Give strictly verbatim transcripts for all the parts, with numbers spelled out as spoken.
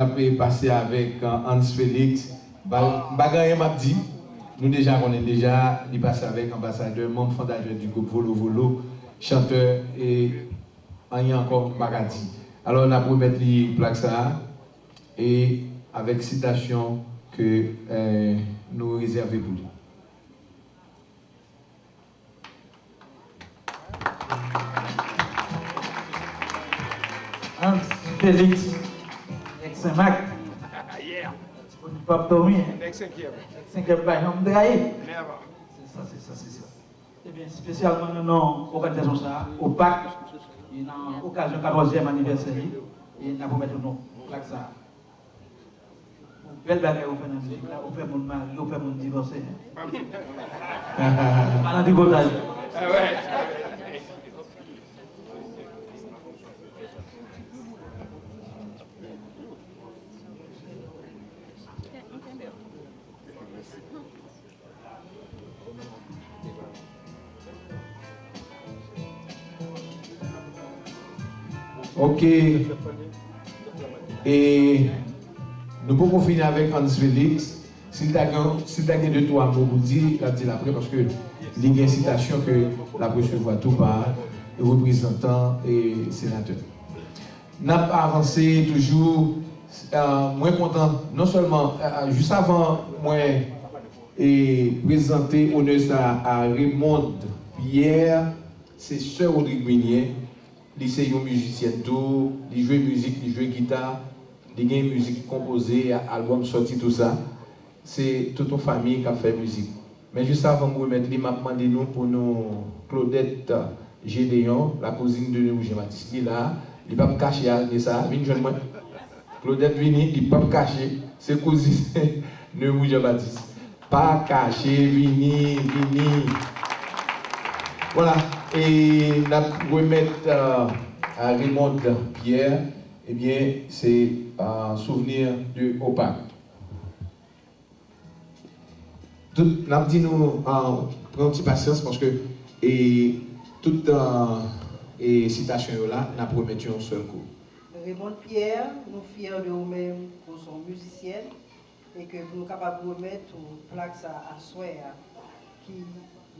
N ap pase avèk, euh, Hans Félix. Ba-, m pa gen anyen m ap di. Nou deja konnen deja, li pase avèk anbasadè, manm fondatè di gwoup Volo Volo, chantè, e anyen ankò m pa ka di. Alò, n ap remèt li plak sa a, e avèk sitasyon ke, euh, nou rezève pou li. Hans Félix, nèg Senmak. Ti moun Pap Tommy, hein. Nèg senkyèm. Nèg senkyèm pa janm trayi. Never. Se sa, se sa, se sa. Ebyen, espesyalman nan non òganizasyon sa a, OPAC, e nan okazyon katòzyèm anivèsè li, e n ap remèt ou non plak sa a. Yon bèl bagay ou fè nan mizik la, ou fè moun marye, ou fè moun divòse. Pa nan tripotay. Ok. E nou poko fini avèk Hans Félix. Si l ta gen, si l ta gen de twa mo pou l di, l ap di l apre, paske li gen sitasyon ke l ap resevwa tou pa reprezantan e senatè. N ap avanse toujou. Euh, mwen kontan, non sèlman, euh, jis avan mwen e prezante onè sa a Raymond Pierre, se sè Rodrigue Milien, li se yon mizisyèn tou, li jwe mizik, li jwe gita, li gen mizik konpoze, albòm sòti, tou sa. Se tout yon fanmi k ap fè mizik. Men jis avan m remèt li, m ap mande nou pou nou, Claudette Gédéon, la cousine de Nemours Jean Baptiste, li la, li p ap kache ane sa a, vin jwenn mwen. Claudette vini, li p ap kache, se kouzin Nemours Jean Baptiste. Pa kache, vini, vini. Vwala, e n ap remèt, euh, a Raymond Pierre, ebyen, se, euh, Souvenir de OPAC. Tout, n ap di nou, ah, pran yon ti pasyans, paske, e, tout, ah, e, sitasyon yo la, n ap remèt yo yon sèl kou. Raymond Pierre, nou fyè de ou menm, ke w se yon mizisyèn, e ke pou nou kapab remèt ou plak sa aswè a, ki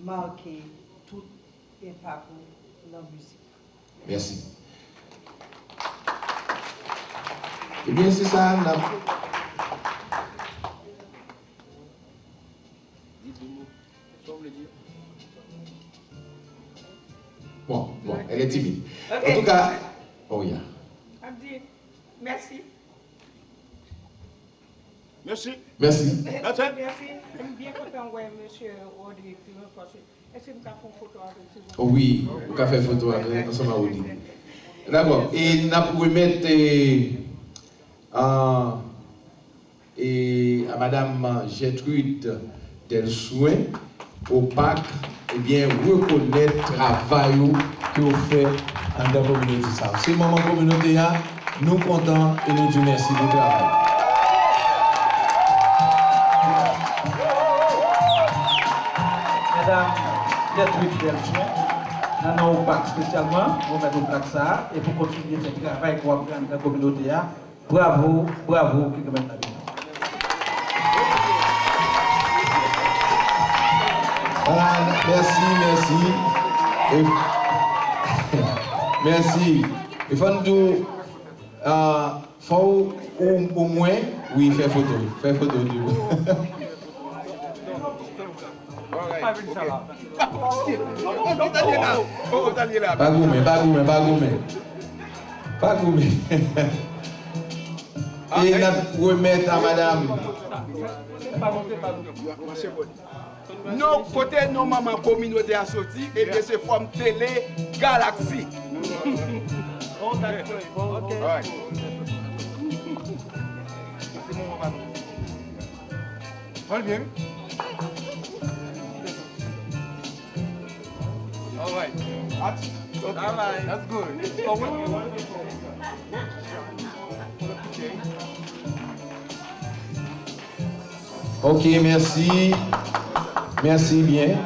make tout enpak ou nan mizik. Mèsi. Ebyen, se sa, n ap. Bon, bon, elle est timide. En tout cas, oh yeah. M ap di mèsi. Mèsi. Mèsi. Mèsi. M byen kontan wè mesye Rodrigue Piron, paske èske m ka fè yon foto avè l, silvouplè? Wi, ou ka fè foto avè l ansanm ak Rodrigue. Dakò. E n ap remèt, e, a, e, a madam Gertrude Delsouin, OPAC, ebyen, rekonèt travay ou ke w fè anndan kominote sa a. Se manman kominote a, nou kontan e nou di w mèsi pou travay ou. Madam Gertrude Delsouin, nan non OPAC espesyalman, nou remèt ou plak sa a, e pou kontinye fè travay ke w ap fè anndan kominote a, Bravo, bravo, ki grenn lavi. Vwala, mèsi, mèsi. E, mèsi. E fò n di w, ah, fò w, ou, ou mwen, wi, fè foto, fè foto di w. Pa vin sa la. Pa goumen, pa goumen, pa goumen. Pa goumen. E n ap remèt a madam. Non, kote non manman kominote a soti, ebyen se Fòm Tele Galaxy. Alright. Pran l byen, wi. Alright. Action. Ok. That's good. Oh, wi, wi, wi. Ok. Ok, mèsi. Mèsi byen.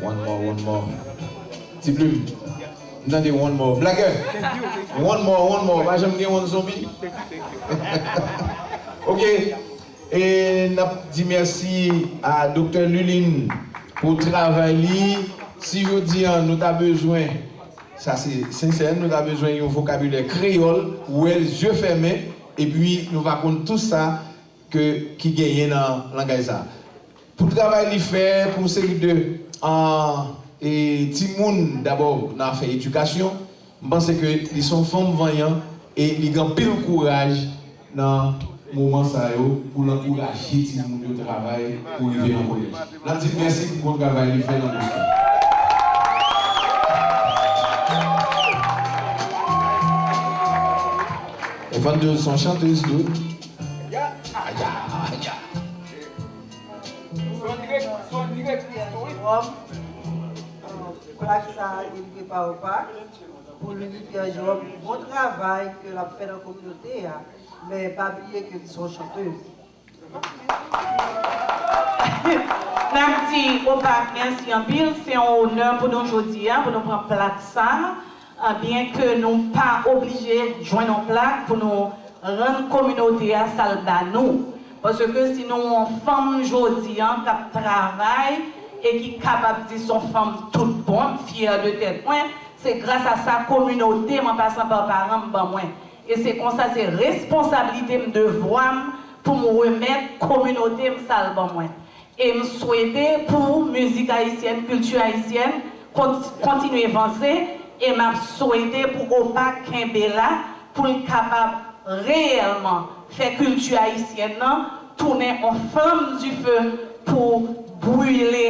One more, one more. Ti plim. M tande one more. Blagè! One more, one more. Pa janm gen one zonbi. Ok. E n ap di mèsi a Doktè Lulin pou travay li. Si jodi a nou ta bezwen, sa se sensè, nou ta bezwen yon vokabilè kreyòl, ou wè l zye fèmen, epi nou va konn tout sa ke, ki genyen nan langaj sa. Pou travay li fè pou yon seri de, ah, e, timoun, dabò nan afè edikasyon, m panse ke li se yon fanm vanyan e li gen anpil kouraj nan moman sa yo pou l ankouraje timoun yo travay pou rive nan kolèj. N ap di l mèsi pou bon travay li fè nan Boston. Evangeline se yon chantèz tou. Aya, aya. Son dirèk, son dirèk, wi. Wòm, euh, plak sa a, li rive pa Opak, pou Lully Pierre Jerome, pou bon travay ke l ap fè nan kominote a, men pa bliye ke li se yon chantèz. N ap di Opak mèsi anpil, se yon onè pou nou jodi a, pou nou pran plak sa a. Ah, byen ke nou pa oblije jwenn yon plak pou nou rann kominote a sa l ba nou. Paske si nou yon fanm jodi a k ap travay e ki kapab di se yon fanm tout bon, m fyè de tèt mwen, se gras a sa kominote m an pasan pa paran m ban mwen. E se konsa, se responsablite m, devwa m pou m remèt kominote m sa l ban mwen. E m swete pou mizik ayisyèn, kilti ayisyèn kont-, kontinye vanse, e m ap swete pou Opak kenbe la, pou l kapab reyèlman fè kilti ayisyèn nan tounen on flanm dife pou brile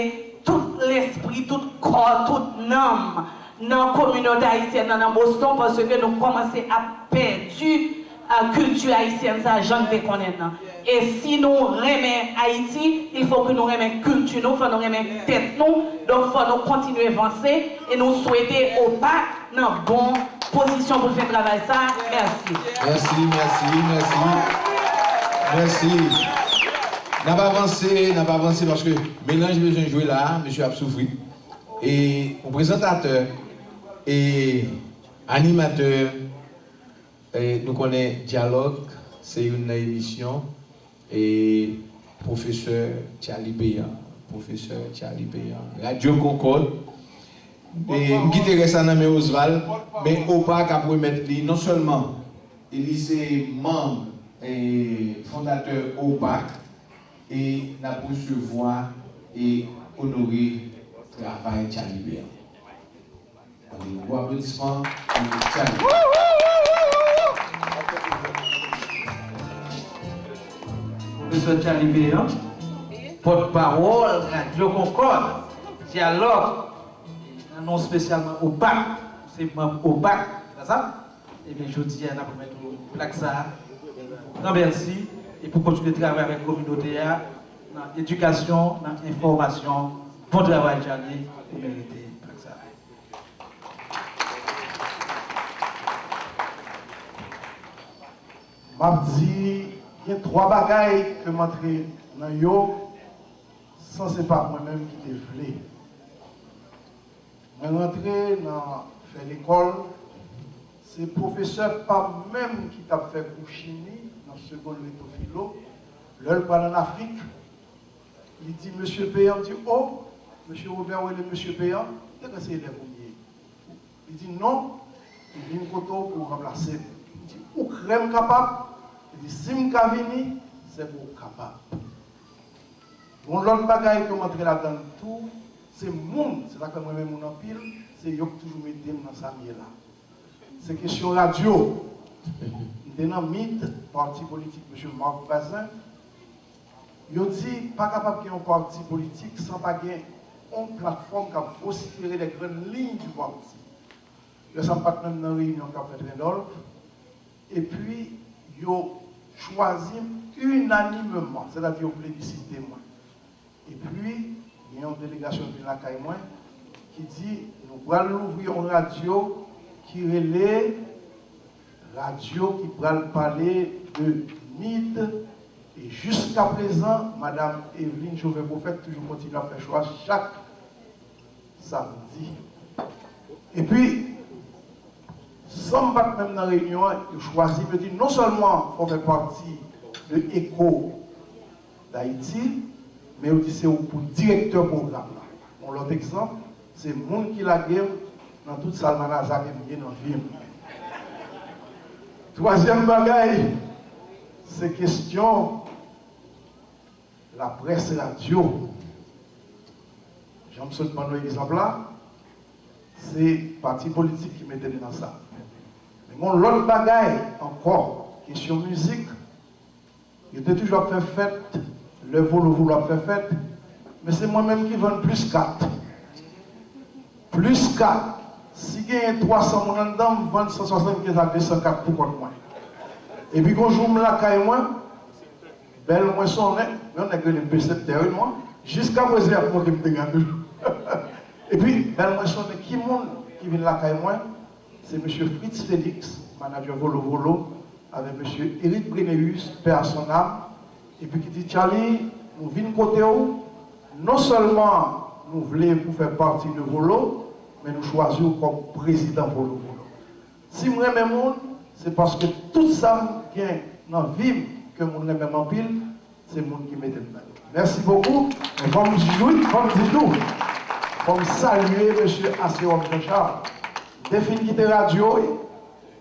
tout lespri, tout kò, tout nanm nan kominote ayisyèn nan, nan Boston, paske nou kòmanse ap pèdi, a, kilti ayisyèn sa, jan n te konnen l nan. E si nou renmen Ayiti, il faut que nou renmen kilti nou, fò nou renmen tèt nou, donk fò nou kontinye vanse, e nou swete Opak nan bon pozisyon pou l fè travay sa. Mèsi. Mèsi, mèsi, mèsi. Mèsi. N ap avanse, n ap avanse paske Melanj bezwen jwe la, mesye ap soufri. E yon prezantatè, e animatè, e nou konnen Dyalòg se youn nan emisyon, e pwofesè Charlie Péan, pwofesè Charlie Péan, Radyo Konkòd. E m kite rès la nan men Osval, men Opak ap remèt li non sèlman e li se manm, e, fondatè Opak, e n ap resevwa e onore travay Charlie Péan. Yon gwo aplodisman pou Charlie. Pwofesè Charlie Péan, pòtpawòl Radyo Konkòd, Dyalòg, nan non espesyalman Opak, se manm Opak, se pa sa? Ebyen, jodi a, n ap remèt ou plak sa a. Gran mèsi. E pou kontinye travay avèk kominote a, nan edikasyon, nan enfòmasyon. Bon travay, Charlie. Ou merite plak sa a. M ap di, gen twa bagay ke m antre nan yo, san se pa mwen menm ki te vle. Mwen rantre nan fè lekòl, se pwofesè pa m menm ki t ap fè kou chimi nan segonn reto filo, lè l pral ann Afrik, li di, "Mesye Péan," m di, "O, mesye Robert rele mesye Péan?" M te kwè se elèv ou m ye. Li di, "Non, li vin kote w pou w ranplase m." M di, "Ou kwè m kapab?" Li di, "Si m ka vini, se pou w kapab." Yon lòt bagay ke m antre ladan l tou, se moun, se sa k fè m renmen moun anpil, se yo k toujou mete m nan sa m ye la. Se kesyon radyo. M te nan mit, pati politik mesye Marc Bazin. Yo di, pa kapab gen yon pati politik san pa gen yon platfòm k ap vosigere les grandes lignes du parti. Lè sa m pa t menm nan reyinyon k t ap fèt Randolph. Epi, yo chwazi m inanimman, sètadi yo plebisite mwen. Epi, gen yon delegasyon ki vin lakay mwen, ki di, "Nou pral louvri yon radyo ki rele Radyo ki pral pale de mit." E jiskaprezan, Madam Eveline Chauvin Prophète toujou kontinye ap fè chwa chak samdi. Epi, San m pa t menm nan reyinyon an, yo chwazi m, yo di non sèlman fò w fè pati de Echo Haiti, men yo di se ou pou direktè pwogram la. Yon lòt egzanp, se moun ki lage m nan tout salmanaza ke m ye nan vi m. Twazyèm bagay, se kesyon laprès radyo. Jan m sot ban nou egzanp la, se pati politik ki mete m nan sa. Men gen yon lòt bagay ankò, kesyon mizik, yo te toujou ap fè fèt, lè Volo Volo ap fè fèt, men se mwen menm ki vann plis kat. Plis kat. Si genyen twa san moun anndan, m vann san swasannkenz a de san kat pou kont mwen. Epi gon jou m lakay mwen, bèl mwen sonnen, yon nèg rele m peseptè, wi, non? Jiskaprezan, y ap montre m te gen toujou. Epi, bèl mwen sonnen, ki moun ki vin lakay mwen? Se mesye Fritz Félix, manadjè Volo Volo, avèk mesye Eric Breneus, paix à son âme, epi ki di, Charly, nou vin kote w, non sèlman nou vle pou fè pati de Volo, men nou chwazi w kòm prezidan Volo Volo. Si m renmen moun, se paske tout sa m gen nan vi m ke moun renmen m anpil, se moun ki mete m nan yo. Mèsi bokou. Men fò m jwi, fò m di tou, fò m salye mesye Aserom Jean Charles. M te fin kite radyo, wi.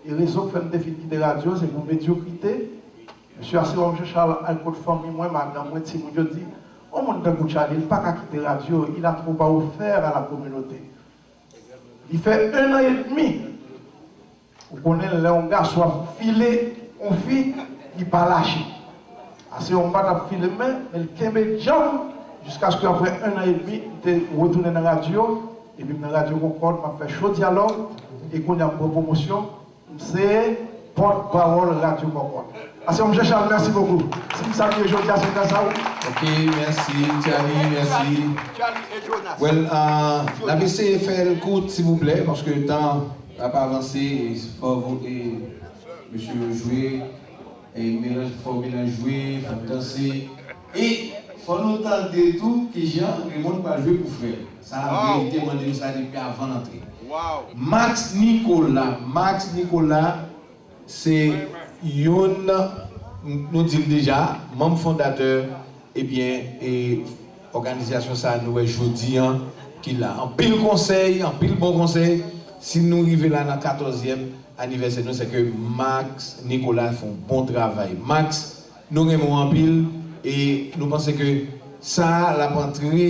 E rezon k fè m te fin kite radyo, se pou medyokrite. Mesye Aserom Jean Charles al kot fanmi mwen, madanm mwen, timoun yo di, yon moun tankou Charly, li pa ka kite radyo, il a trop à offrir à la communauté. Li fè en an edmi. Ou konnen lè yon gason ap file yon fi, li pa lache. Aserom pa t ap file m men, men l kenbe djanm jiskaske apre en an edmi, m te retounen nan radyo, epi m nan Radyo Concorde, m ap fè show dyalòg, e kounye a m pran pwomosyon, m se pòtpawòl Radyo Concorde. Aserom Jean Charles, mèsi bokou. Si m salye jodi a, se gras a ou. Ok, mèsi, Charly, mèsi. Well, uh, n ap eseye fè l kout, silvouplè, paske tan ap avanse, e fò vo-, e mesye yo jwe, e melanj, fò melanj jwe, fò danse. E fò nou tande tou kijan Raymond pral jwe pou frè l. Sa, verite, mande m sa depi avan n antre. Max Nicolas, Max Nicolas, se youn, nou di l deja, manm fondatè, ebyen, e òganizasyon sa a nou wè jodi a, ki la. Anpil konsèy, anpil bon konsèy. Si nou rive la nan katòzyèm anivèsè nou, se ke Max Nicolas fè yon bon travay. Max, nou renmen w anpil, e nou panse ke sa a, l ap antre,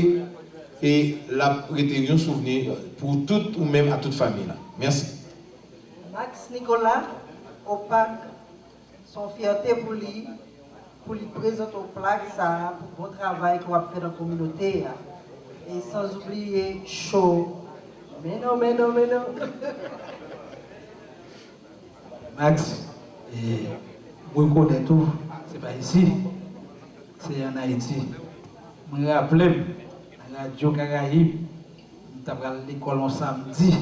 e l ap rete yon souvni pou tout ou menm ak tout fanmi la. Mèsi. Max Nicolas, Opak, se yon fyète pou li, pou li prezante w plak sa a, pou bon travay ke w ap fè nan kominote a. E san oubliye show. Men non, men non, men non. Max, e, m rekonèt ou, se pa isi, se ann Ayiti. Mwen raple m, nan Radyo Karayib, m t apral lekòl yon samdi,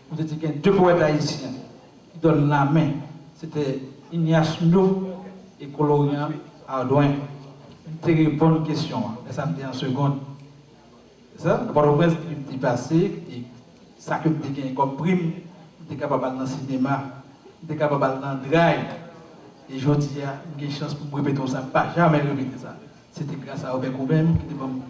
kote te gen de powèt ayisyen ki donn lamen. Se te Ignace Nyo e Colorian Ardouin. M te reponn kesyon an, lè sa m te an segonn. Se sa, nan Pòtoprens, depi m te pase, e sa ke m te genyen kòm prim, m te kapab al nan sinema, m te kapab al nan dray. E jodi a, m gen chans pou m repete w sa, m pa janmen repete sa. Se te gras a Obè Koubèm ki te ban m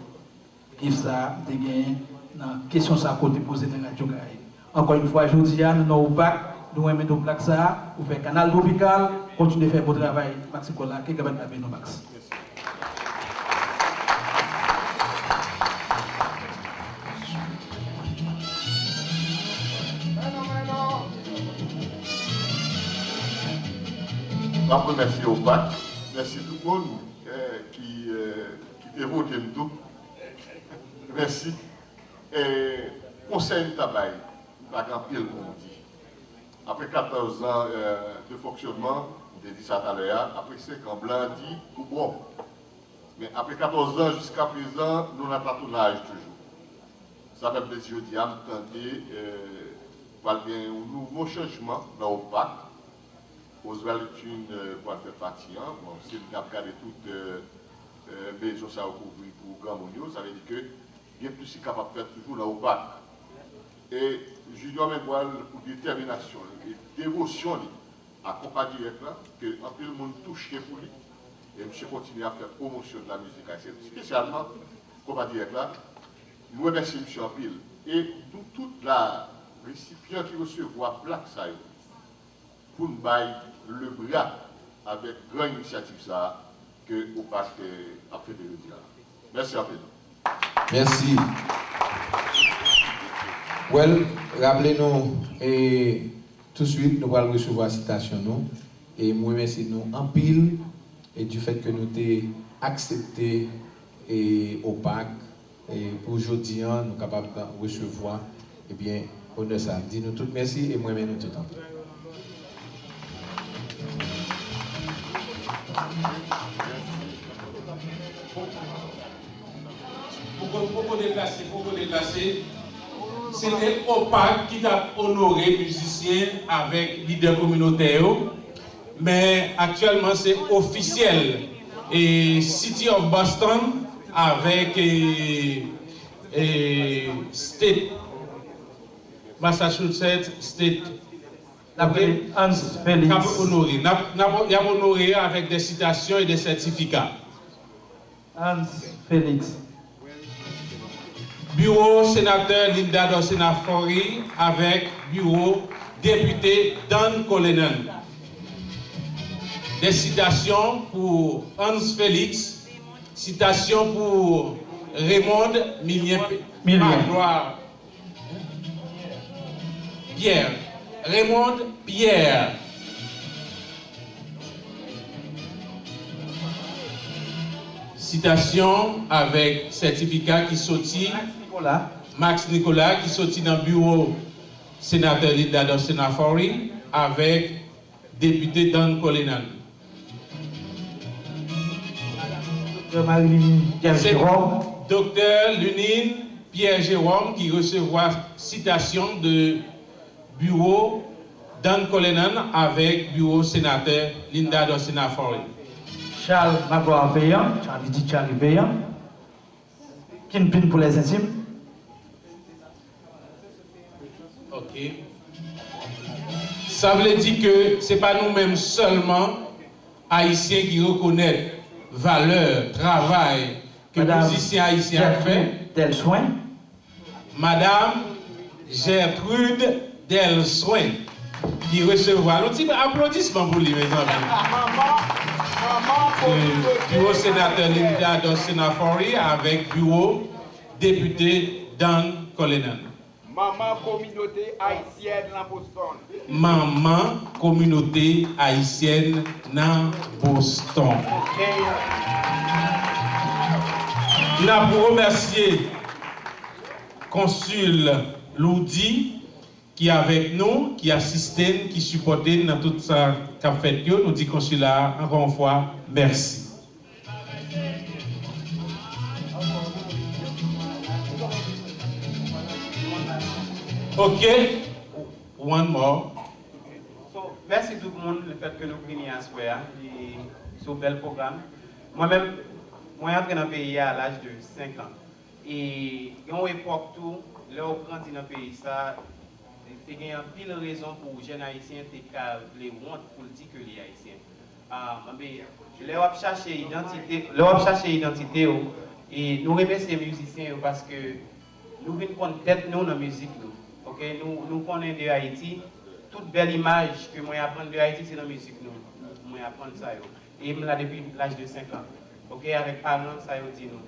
gif sa a, m te genyen nan kesyon sa a ke w te poze nan Radyo Karayib. Ankò yon fwa, jodi a, nou nan Opak, nou renmen nou plak sa a, ou fè Kanal Tropikal, kontinye fè bon travay, Max Nicolas, ke Granmèt la beni w, Max. M ap remèsye Opak, mèsi tout moun, eh, ki, eh, ki te vote m tou. Mèsi. Eh, konsèy m ta bay, m pa gen anpil pou m di. Apre katòz an, eh, de fonksyònman, m te di sa talè a, apre senk an, blan di, ou bon. Men apre katòz an, jiskaprezan, nou nan tatonaj toujou. Sa fè m plezi jodi a, m tande, eh, pral gen yon nouvo chanjman nan Opak. Oswald Etune, eh, pral fè pati an. Bon, si n ap gade tout, eh, eh, mezon sa yo kouvri pou granmoun yo, sa vle di ke gen plis ki kapab fèt toujou nan Opak. E Junior Menbwal pou detèminasyon li e devosyon li a konpa dirèk la, ke anpil moun touche pou li, e misye kontinye ap fè pwomosyon de la mizik ayisyèn, espesyalman konpa dirèk la. Nou remèsye misye anpil. E nou tout la, resipyan ki resevwa plak sa yo, pou n bay lebra avèk gran inisyativ sa a ke OPAC, eh, ap fete jodi a. Mèsi anpil. Mèsi. Well, raple nou, e, touswit, nou pral resevwa sitasyon nou. E m remèsye nou anpil, e, du fait que nou te aksepte, e, OPAC, e, pou jodi a, nou kapab resevwa, ebyen, onè sa a. M di nou tout mèsi e m renmen nou tout anpil. Poko, poko deplase, poko deplase. Se te OPAC ki t ap onore mizisyen avèk lidè kominotè yo. Men aktyèlman, se ofisyèl. E City of Boston avèk, e, e, State, Massachusetts State, N ap rele Hans Felix. K ap onore. N ap, n ap, y ap onore yo avèk de sitasyon e de sètifika. Hans Felix. Biwo Senatè Linda Dorcéna Faury avèk biwo Depite Dan Cullinan. De sitasyon pou Hans Felix, sitasyon pou Raymond Milien P-, Milien. Magloire Pierre. Raymond Pierre. Sitasyon avèk sètifika ki soti Max Nicolas. Max Nicolas, ki soti nan biwo Senatè Linda Dorcéna Faury avèk Depite Dan Cullinan. Doktè Marilyn Pierre Jérôme. Doktè Lunine Pierre Jérôme ki resevwa sitasyon de biwo Dan Cullinan avèk biwo Senatè Linda Dorcéna Faury. Charles Magloire Veillant, Charlie dit Charlie Veillant. Kinpin pou lèzentim. Ok. Sa vle di ke se pa nou menm sèlman, Ayisyen, ki rekonèt valè travay ke mizisyen ayisyen ap fè. Madanm Gertrude Delswen. Madanm Gertrude Delswen ki resevwa. Yon ti aplodisman pou li, mezanmi. Manman, manman kominote. Biwo Senatè Linda Dorcéna Faury avèk biwo Depite Dan Cullinan. Manman kominote ayisyèn nan Boston. Manman kominote ayisyèn nan Boston. Ok. N ap remèsye Konsil Lourdy ki avèk nou, ki asiste n, ki sipòte n nan tout sa k ap fèt yo. Nou di Konsil la, ankò yon fwa, mèsi. Ok, one more. So, mèsi tout moun, le fèt ke nou vini aswè a, e sou bèl pwogram. Mwen menm, mwen antre nan peyi a a laj de senk an. E gen yon epòk tou, lè w grandi nan peyi sa, te gen anpil rezon pou jèn ayisyen te ka vle wont pou l di ke li ayisyen. Ah, men lè w ap chache idantite, lè w ap chache idantite w, e nou remèsye mizisyen yo paske nou vin konn tèt nou nan mizik nou. Ok, nou, nou konnen de Ayiti, tout bèl imaj ke mwen aprann de Ayiti, se nan mizik nou, mwen aprann sa yo. E m la depi laj de senk an. Ok, avèk paran sa yo di nou.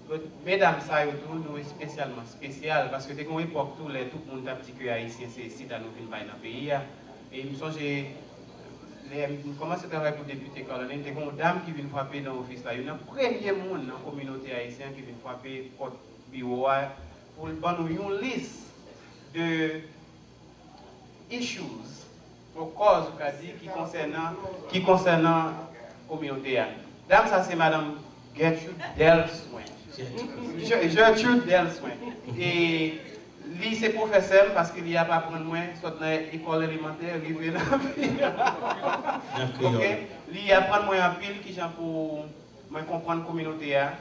Donk, medam sa yo tou, nou espesyalman espesyal, paske te gen yon epòk tou lè tout moun t ap di ke Ayisyen se isit a nou vin bay nan peyi a. E m sonje, lè m kòmanse travay pou depite Cullinan, te gen yon dam ki vin frape nan ofis la. Youn nan premye moun nan kominote ayisyen ki vin frape pòt biwo a pou l ban nou yon lis de issues, fò kòz ou ka di, ki konsènan, ki konsènan kominote a. Dam sa se madanm Gertrude Delswen. Gertrude. Ge-, Gertrude Delswen. E li se pwofesè m paske li ap aprann mwen sot nan ekòl elemantè rive nan nan kreyòl. Ok? Li aprann mwen anpil kijan pou mwen konprann kominote a.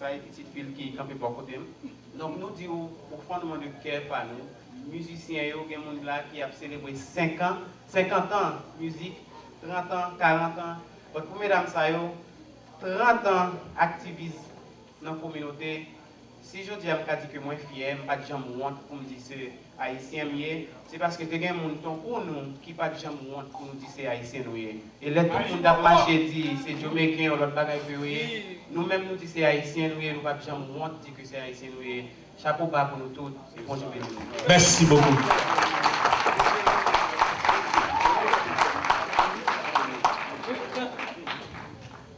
Sa e pitit fi l ki kanpe bò kote m. Donk nou di w o fondman de kè pa nou, mizisyen yo, gen moun la ki ap selebre senk an, senkant an mizik, trant an, karant an. But pou medam sa yo, trant an aktivis nan kominote, si jodi a m ka di ke mwen fyè, m pa t janm wont pou m di se Ayisyen m ye, se paske te gen moun tankou nou ki pa t janm wont pou nou di se Ayisyen nou ye. E lè tout moun t ap mache di se Jomeken yon lòt bagay ke yo ye, nou menm nou di se Ayisyen nou ye, nou pa t janm wont di ke se Ayisyen nou ye. Chapo ba pou nou tout, e Bondye beni nou. Mèsi bokou.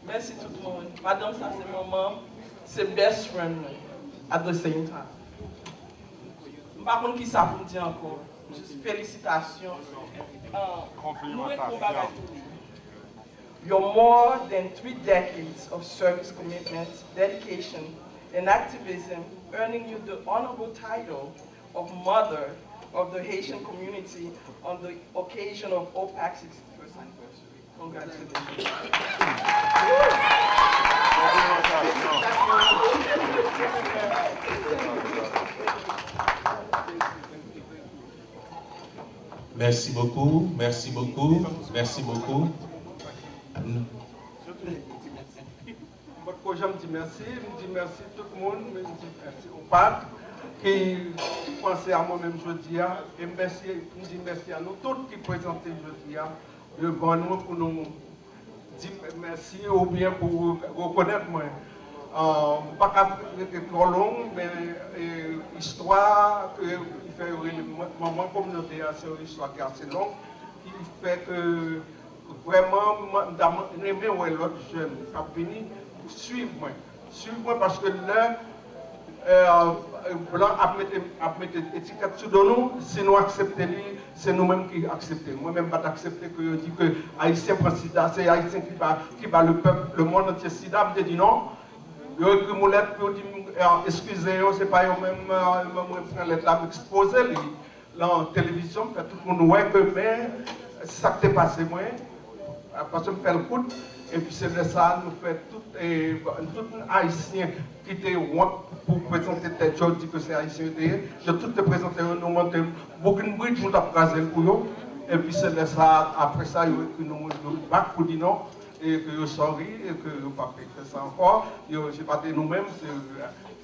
Mèsi tout moun. Madanm sa se manman m, se best friend mwen at the same time. M pa konn kisa pou m di ankò. Jis felisitasyon. Ah, nou ret yon bagay pou li. Your more than three decades of service commitment, dedication, and activism earning you the honorable title of Mother of the Haitian Community on the occasion of OPAC's sixty-first anniversary. Congratulations. Mèsi bokou, mèsi bokou, mèsi bokou. M potko janm di mèsi, m di mèsi tout moun, men m di mèsi OPAC ki panse a mwen menm jodi a, e m mèsi, m di mèsi a nou tout ki prezante jodi a devan nou pou nou di mèsi oubyen pou rekonèt mwen. M pa ka rete twò long, men istwa ki fè yo rele manman kominote a se yon istwa ki ase long, ki fè ke vrèman m ta renmen wè lòt jèn k ap vini swiv mwen. Swiv mwen paske lè blan ap mete ap mete etikèt sou do nou, si nou aksepte li, se nou menm ki aksepte. Mwen menm m pa t aksepte ke yo di ke Ayisyen pran sida, se Ayisyen ki ba ki ba le pèp, le mond antye sida, m te di non. Yo ekri m yon lèt pou yo di m eskize yo, se pa yo menm, mwen pran lèt la, m ekspoze li. Nan televizyon, m fè tout moun wè ke men sa k te pase mwen, paske m fè l kout, epi se lè sa a nou fè tout, tout Ayisyen ki te wont pou prezante tèt yo, di ke se Ayisyen yo te ye, yo tout te prezante yo, nou monte Brooklyn Bridge, nou t ap kraze l pou yo, epi se lè sa a, apre sa, yo ekri nou yon bak pou di non, e ke yo sorry, e ke yo p ap fè sa ankò, yo, se pa te nou menm, se,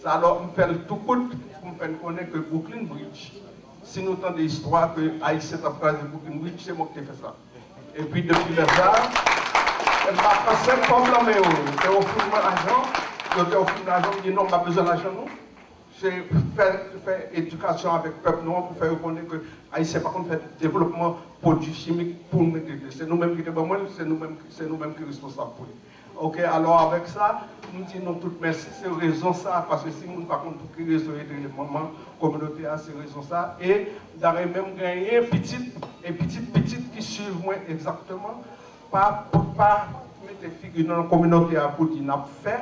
alò, m fè l tou kout pou m fè n konnen ke Brooklyn Bridge, Si nou tande istwa ke Ayisyen t ap kraze Brooklyn Bridge, se mwen ki te fè sa. Epi depi lè sa a, m pa pran senk kòb nan men yo. Yo te ofri mwen lajan, yo te ofri m lajan, m di non, m pa bezwen lajan nou. Se fè fè edikasyon avèk pèp nou an pou fè yo konnen ke Ayisyen pa konn fè devlopman pwodui chimik pou nou mete. Se nou menm ki te ban mwen l, se nou menm se nou menm ki responsab pou li. Oke, alò avèk sa, m di nou tout mèsi. Se rezon sa a, paske si moun pa konn pou ki rezon yo te rele manman kominote a, se rezon sa a. E m ta renmen m genyen pitit, e pitit pitit ki swiv mwen egzakteman, pa pa mete figi nou nan kominote a pou di n ap fè,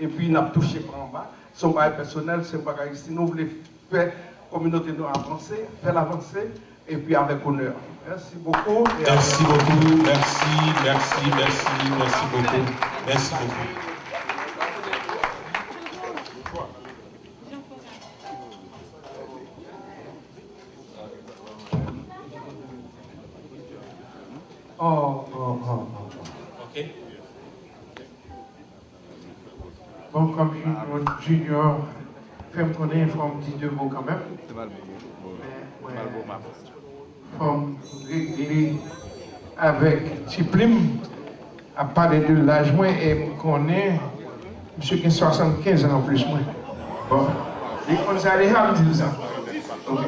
epi n ap touche pa anba. Se yon bagay pèsonèl, se yon bagay si nou vle fè kominote nou avanse, fè l avanse, epi avèk onè. Mèsi bokou. Mèsi bokou. Mèsi, mèsi, mèsi, mèsi bokou. Mèsi bokou. Oh, oh, oh, oh. Bon, kòm Junior fè m konnen, fò m di de mo kanmenm. Men, mwen, fò m regle avèk Ti Plim ap pale de laj mwen e m konnen misye gen swasannkenz an anplis mwen. Bon, li konn sa deja, m di l sa. Ok.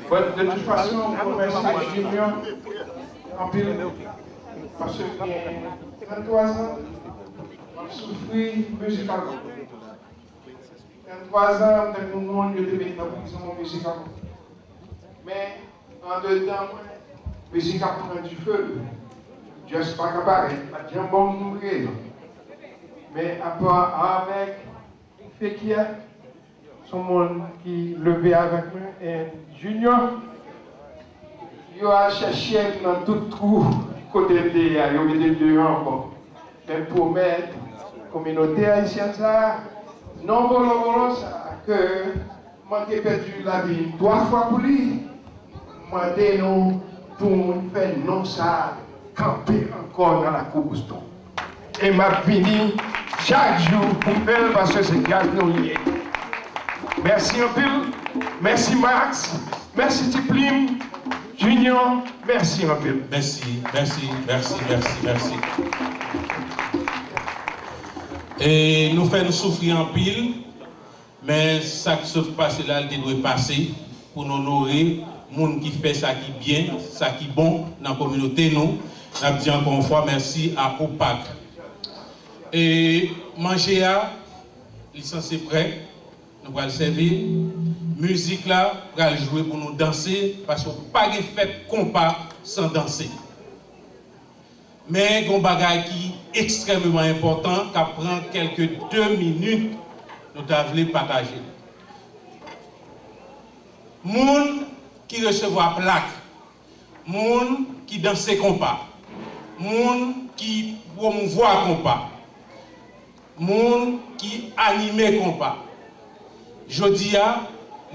Bon, de tout fason, m remèsye Junior anpil paske gen trannntwa zan, m ap soufri mizikalman. Trannntwa zan, m tankou moun yo te met nan prizon mizikalman. Men, andedan mwen, mizik ap pran dife. Just pa ka parèt, pa t janm bon moun m ye. Men apa avèk Fekia, se yon moun ki leve avèk mwen, and Junior, yo al chèche m nan tout twou kote m te ye a, yo mete m deyò ankò. Men m pwomèt kominote ayisyèn sa a, non volo volo sa a, ke Manke pèdi lavi twa fwa pou li. Mande nou pou fè non sa a kanpe ankò nan lakou Boston. E m ap vini chak jou pou m fè l paske se gaz nou ye. Mèsi anpil. Mèsi Max. Mèsi Ti Plim. Junior, mèsi anpil. Mèsi, mèsi, mèsi, mèsi, mèsi. E nou fè n soufri anpil. Men sa k sot pase la, l te dwe pase pou n onore moun ki fè sa ki byen, sa ki bon nan kominote nou. N ap di ankò yon fwa mèsi a Opak. E manje a, li sanse prè, nou pral sèvi l. Mizik la pral jwe pou nou danse, paske pa gen fèt konpa san danse. Men gen yon bagay ki ekstrèmeman enpòtan, k ap pran kèlke de minit, nou ta vle pataje l. Moun ki resevwa plak, moun ki danse konpa, moun ki pwomouvwa konpa, moun ki anime konpa. Jodi a,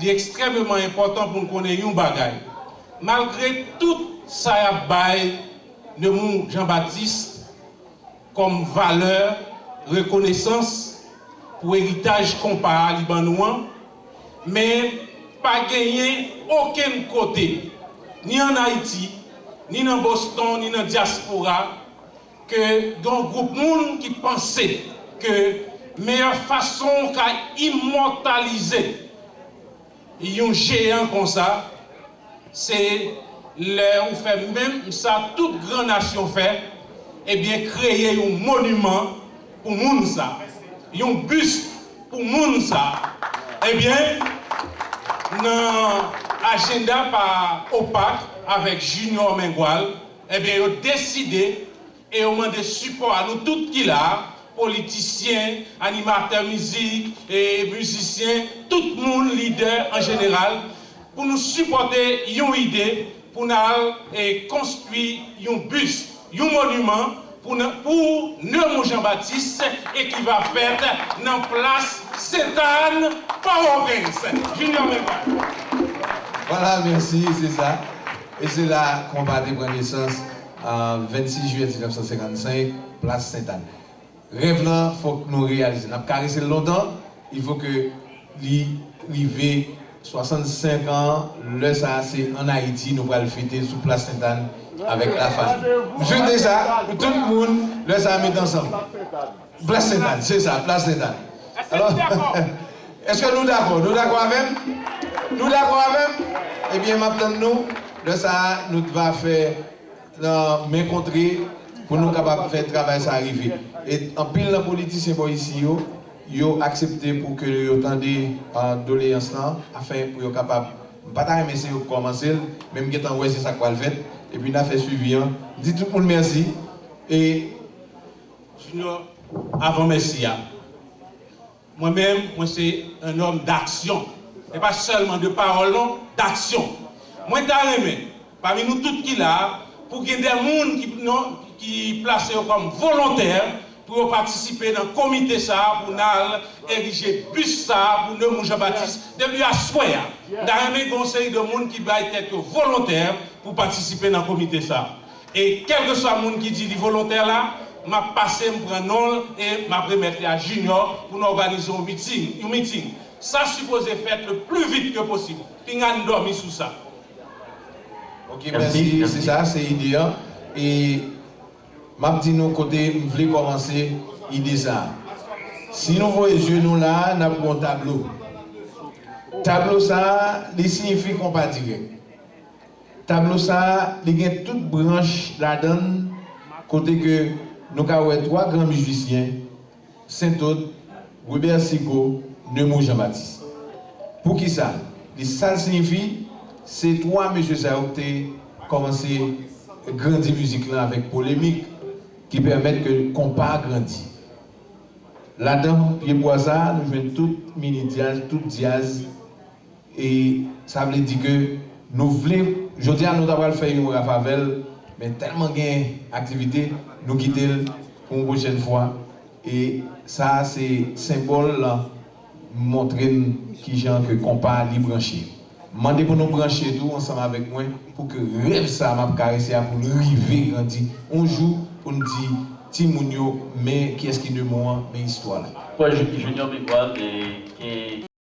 li ekstrèmeman enpòtan pou n konnen yon bagay. Malgre tout sa y ap bay Nemours Jean Baptiste kòm valè rekonesans pou eritaj konpa a li ban nou an, men pa genyen okenn kote, ni ann Ayiti, ni nan Boston, ni nan dyaspora, ke gen yon gwoup moun ki panse ke meyè fason w ka imòtalize yon jeyan konsa, se lè ou fè menm sa tout gran nasyon fè, ebyen, kreye yon moniman pou moun sa, yon bis pou moun sa. Ebyen, nan ajanda pa Opak avèk Junior Mengual, ebyen, yo deside e yo mande sipò a nou tout ki la a, politisyen, animatè mizik, e mizisyen, tout moun, lidè an jeneral, pou nou sipòte yon ide pou n al, e, konstwi yon bis, yon moniman pou n, pou Nemours Jean Baptiste e ki va fèt nan plas Sentàn, Pòtoprens. Junior Mengual. Vwala, mèsi, se sa. E se la konpa te pran nesans, a, vennsis jiyè diznèf san senkannsenk, plas Sentàn. Rèv lan, fòk nou reyalize. N ap karese l lontan, il faut que li rive swasannsenk an, lè sa a, se ann Ayiti, nou pral fete sou plas Sentàn avèk lafanmi. M swete sa pou tout moun, lè sa a, met ansanm. Plas Sentàn, se sa, plas Sentàn. Alò, èske nou dakò? Nou dakò avè m? Nou dakò avè m? Ebyen, m ap tann nou. Lè sa a, nou t va fè nan men kontre pou nou kapab fè travay sa a rive. E anpil nan politisyen bò isi yo, yo aksepte pou ke yo tande, a, doleyans lan, afen pou yo kapab, m pa ta renmen se yo k kòmanse l, men m gentan wè se sa k pral fèt, epi n a fè swivi an. M di tout moun mèsi. E Junior, avan mèsi a, mwen menm, mwen se un homme d'action. E pa sèlman de pawòl non, d'action. Mwen ta renmen, pami nou tout ki la a, pou gen de moun ki, non, ki plase yo kòm volontè pou yo patisipe nan komite sa a, pou n al erije bis sa a pou Nemours Jean Baptiste depi aswè a. M ta renmen gen yon seri de moun ki bay tèt yo volontè pou patisipe nan komite sa a. E kèlkeswa moun ki di li volontè la, m ap pase, m pran non l e m ap remèt li a Junior pou n òganize yon miting, yon miting. Sa sipoze fèt le plus vite que possible. Pinga n dòmi sou sa. Ok, mèsi, mèsi, se sa, se ide an. E m ap di nou kote m vle kòmanse ide sa a. Si nou voye zye nou la a, n ap wè yon tablo. Tablo sa a, li siyifi konpa dirèk. Tablo sa a, li gen tout branch ladan l, kote ke nou ka wè twa gran mizisyen, Sentod, Webè Sigo, Nemours Jean Baptiste. Poukisa? Li, sa l siyifi, se twa mesye sa yo ki te kòmanse grandi mizik lan avèk polemik ki pèmèt ke konpa a grandi. Ladan pyebwa sa a, nou jwenn tout mini dyaz, tout dyaz, e sa vle di ke nou vle, jodi a nou ta pral fè yon raf avè l, men tèlman gen aktivite, nou kite l pou yon pwochèn fwa. E sa a se senbòl lan montre n kijan ke konpa a li branche. M mande pou nou branche tou ansanm avèk mwen pou ke rèv sa a m ap karese a pou l rive grandi yon jou pou n di timoun yo men kiyès ki Nemo an, men istwa la. Kwè Ju- Junior Big One e ke